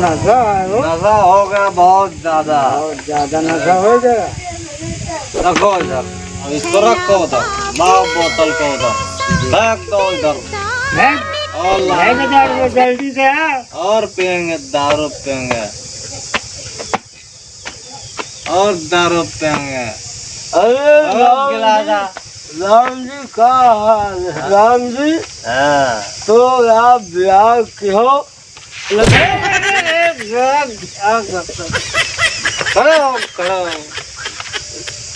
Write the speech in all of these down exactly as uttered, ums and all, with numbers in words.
नशा है वो। नशा हो गया बहुत ज्यादा। बहुत ज्यादा नशा हो गया। रखो इधर, अब इसको रखो उधर, लाओ बोतल को उधर, फेंक दो इधर। फेंक? और लाओ। फेंक दो, जल्दी से आ। और पियेंगे, दारू पियेंगे। और दारू पियेंगे। अरे और राम गिलासा। जी, राम जी, का हाल है? राम जी, हाँ। तो आप ब्याह की हो? लगे, खड़े हो, खड़े हो।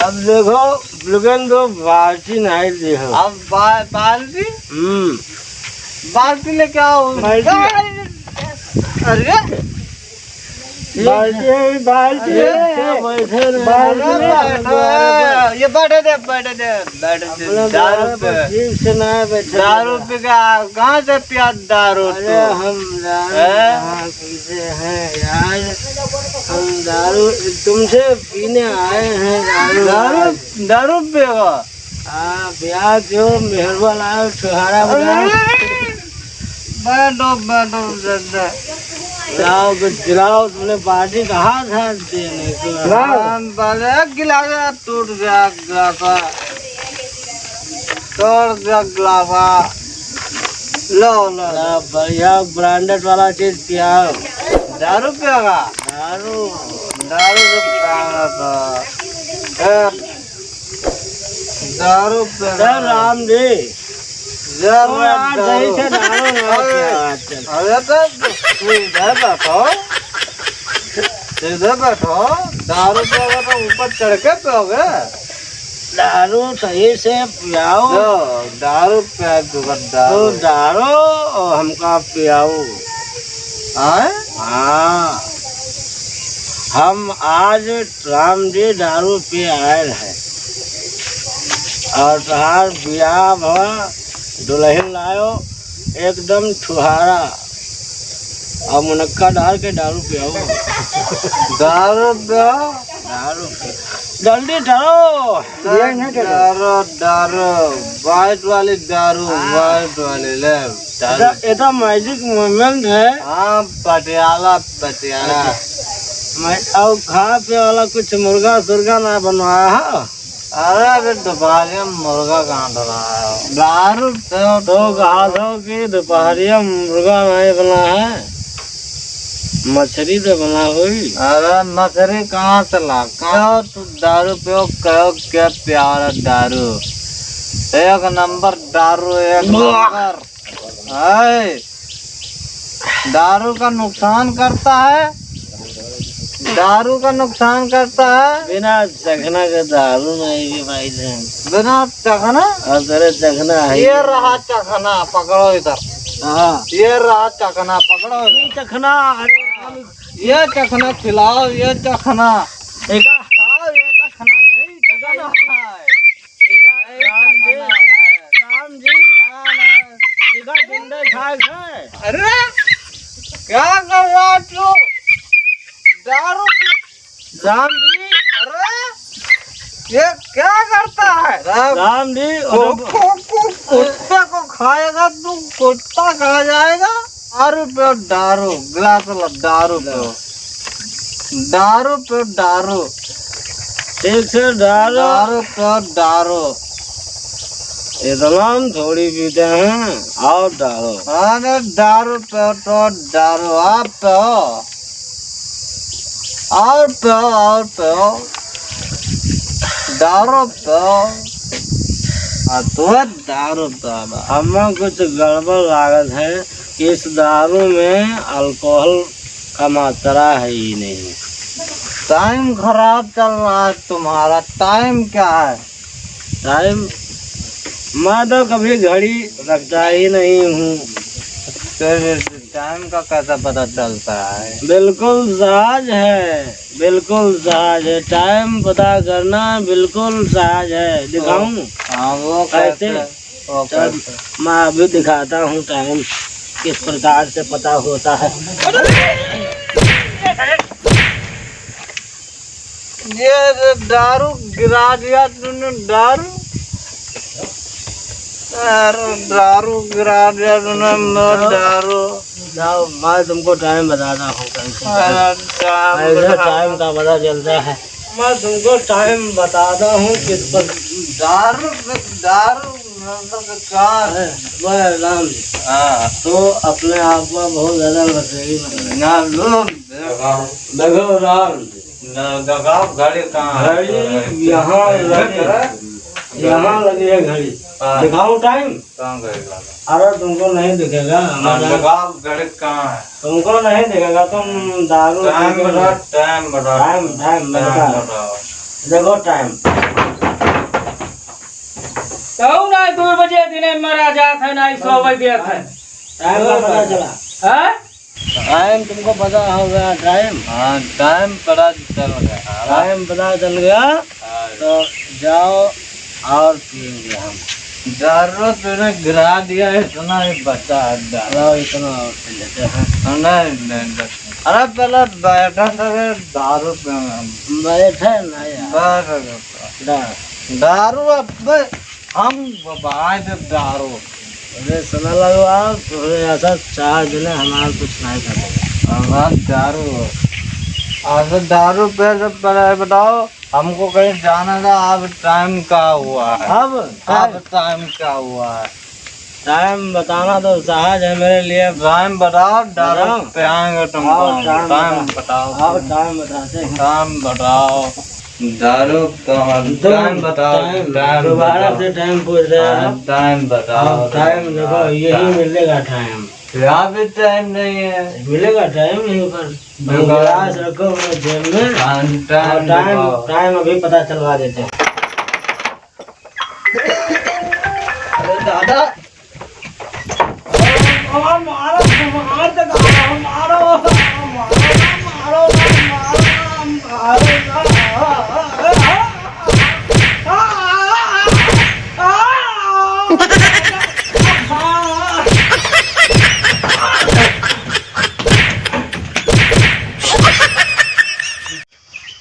अब देखो, लेकिन दो बाल्टी नहीं दी हो। अब बा-, बाल्टी? हम्म। बाल्टी लेके आओ। बाल्टी। अरे। बाल्टी है, बाल्टी अरे, है। बैठे रहे। बाल्टी अरे, है। बैठो, ये बैठे दे, बैठे दे, बैठे दे। अपना दारू पे। ठीक से ना बैठे दारू रहे। पे का, कहाँ से पिया दारू अरे, तू? हम दारू हैं? कहाँ पीते हैं यार? हम दारू तुमसे पीने आए हैं, दारू दारू, आज। दारू पिएगा? हाँ, ब्याह जो मेहरवा लाओ, छुहारा बनाओ। अरे, बैठो, बैठो, बैठो। लाओ, कुछ दिलाओ, तुमने बाटी का हाथ, हाथ देने को। लाओ। हम बाले एक गिलास टूट गया, गिलास। तोड़ गया गिलास। लो, लो, लो। ला, बढ़िया branded वाला चीज पियाओ। दारू पिएगा? दारू। दारू तो पिएगा तो। ए, दारू पे ए, राम जी। जय ओ यार, राम सही से दारू। दारू ना अरे, पिया आजकल। अरे तो तू इधर बैठो, इधर बैठो। दारू पियोगे तो ऊपर चढ़ के पियोगे। दारू सही से पियाओ। जो, दारू पिया दो, दारू। तो दारू हमका पियाओ। आए? हाँ, हम आज राम जी दारू पी आयल है। और तोहार बियाह भवा, दुल्हन लायो, एकदम छुहारा। और मुनक्का डाल के दारू पियाओ। दारू पियाओ? दारू पियाओ। जल्दी धरो। ये नहीं धरो। दारू, दारू, white वाली दारू, हाँ। White वाली ले, दारू। एटा, एटा magic moment है। हाँ, पटियाला, पटियाला। मैं, और खाए पिए वाला कुछ मुर्गा सुर्गा ना बनवाया है? अरे, अभी दोपहरिया में मुर्गा कहाँ बनाया है? दारू तो, तो कहा था कि दोपहरिया में मुर्गा नहीं बना है, मछली तो बना हुई। अरे, मछली कहाँ से ला? कहाँ तू दारू पियो, कहो क्या प्यारा दारू, एक नंबर दारू, एक वाह। नंबर। हाय, दारू का नुकसान करता है, दारू का नुकसान करता है। बिना चखना के दारू नहीं भी भाई जान। बिना चखना? और तेरे चखना है। ये रहा चखना, पकड़ो इधर। हाँ। ये रहा चखना, पकड़ो इधर। चखना, अरे ये चखना खिलाओ, ये चखना। एक खाओ, ये चखना, यही चखना है। यही राम जी, चखना है। राम जी, ना, ना। एक जिंदा खाए है। अरे, क्या कर रहा है तू? दारू पी-, राम जी। अरे, ये क्या करता है? राम जी, कु-, कु-, कु-, कुत्ते को खाएगा तू, कुत्ता खा जाएगा। दारू पियो, दारू, गिलास ला, दारू पियो। दारू पियो, दारू। ठीक से दारू। दारू पियो, दारू। इतना हम थोड़ी पीते हैं, और दारू। अरे दारू पियो तो दारू, आप पियो। और पियो, और पियो। दारू पियो। आ, तू दारू पियो। हमें कुछ गड़बड़ लागत है। इस दारू में alcohol का मात्रा है ही नहीं। Time खराब चल रहा है तुम्हारा। Time क्या है? Time, मैं तो कभी घड़ी रखता ही नहीं हूँ। फिर time का कैसे पता चलता है? बिल्कुल सहज है, बिल्कुल सहज है। Time पता करना बिल्कुल सहज है। दिखाऊं? हाँ, वो कैसे? कैसे? वो चल, कैसे? मैं अभी दिखाता हूँ time किस प्रकार से पता होता है। ये दारू गिरा दिया तूने, दारू। दारू, दारू गिरा दिया तूने, मैं दारू। जाओ, मैं तुमको टाइम बताता हूँ कहीं से। अरे, टाइम ऐसे बता। टाइम का पता चलता है। मैं तुमको टाइम बताता हूँ किस पर। दारू, दारू, मतलब, का है? वह राम जी। हाँ। तो अपने आप में बहुत ज्यादा नशेड़ी बन गए। ना, लो, देखो, राम जी। न, लगाओ, घड़ी कहाँ है? घड़ी यहाँ लगी है, यहाँ लगी है घड़ी। हाँ। दिखाओ टाइम। कहाँ घड़ी लगा? अरे तुमको नहीं दिखेगा, हाँ, हमारा लगाओ, घड़ी कहाँ है? तुमको नहीं दिखेगा, तुम दारू टाइम पी के बता, टाइम बता। टाइम, टाइम टाइम बता। बताओ। देखो टाइम। कहूँ ना, दो बजे दिने मरा जात है, ना ही सोवे देत है। टाइम का पता चला? हाँ? टाइम तुमको पता होगा, टाइम? हाँ, टाइम पता चल गया। टाइम पता चल गया, हाँ। तो जाओ और पिएंगे हम। दारू तूने गिरा दिया, इतना ही बचा है दारू। लाओ, इतना और पी लेते हैं। नहीं, नहीं, नहीं। अरे, पहले बैठा था, फिर दारू पिएंगे हम। बैठे ना यार। बैठ गए। दा- दारू अब हम बाहर से दारू। अरे सुना लगवा, तोरे ऐसा चार दिन हमारा कुछ नहीं कर। हमारा दारू। अच्छा दारू पे सब पहले बताओ, हमको कहीं जाना था, अब टाइम का हुआ है? अब अब टाइम का हुआ है? टाइम बताना तो सहज है मेरे लिए। टाइम बताओ, दारू बताओ। पियाएंगे तुमको। आओ, टाइम टाइम बताओ। बताओ। आओ, टाइम बताते हैं। टाइम बताओ। दारू कहाँ? तुम टाइम बताओ, टाइम, टाइम दोबारा बताओ। से टाइम पूछ रहे हो हाँ, आप? टाइम बताओ, हाँ, टाइम बताओ, देखो, यही टाइम। मिलेगा टाइम। यहाँ भी टाइम नहीं है। मिलेगा टाइम यहीं पर। मिलेगा। गिलास रखो अपने जेब में। हाँ, टाइम और टाइम, बताओ। टाइम अभी पता चलवा देते हैं। अरे दादा,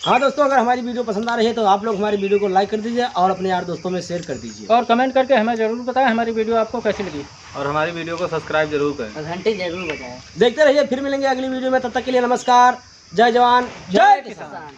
हाँ दोस्तों, अगर हमारी वीडियो पसंद आ रही है तो आप लोग हमारी वीडियो को लाइक कर दीजिए और अपने यार दोस्तों में शेयर कर दीजिए। और कमेंट करके हमें ज़रूर बताएं हमारी वीडियो आपको कैसी लगी। और हमारी वीडियो को सब्सक्राइब जरूर करें। और घंटी जरूर बजाएं। देखते रहिए, फिर मिलेंगे अगली वीडियो में। तब तक के लिए नमस्कार, जय जवान, जय जय किसान। किसान।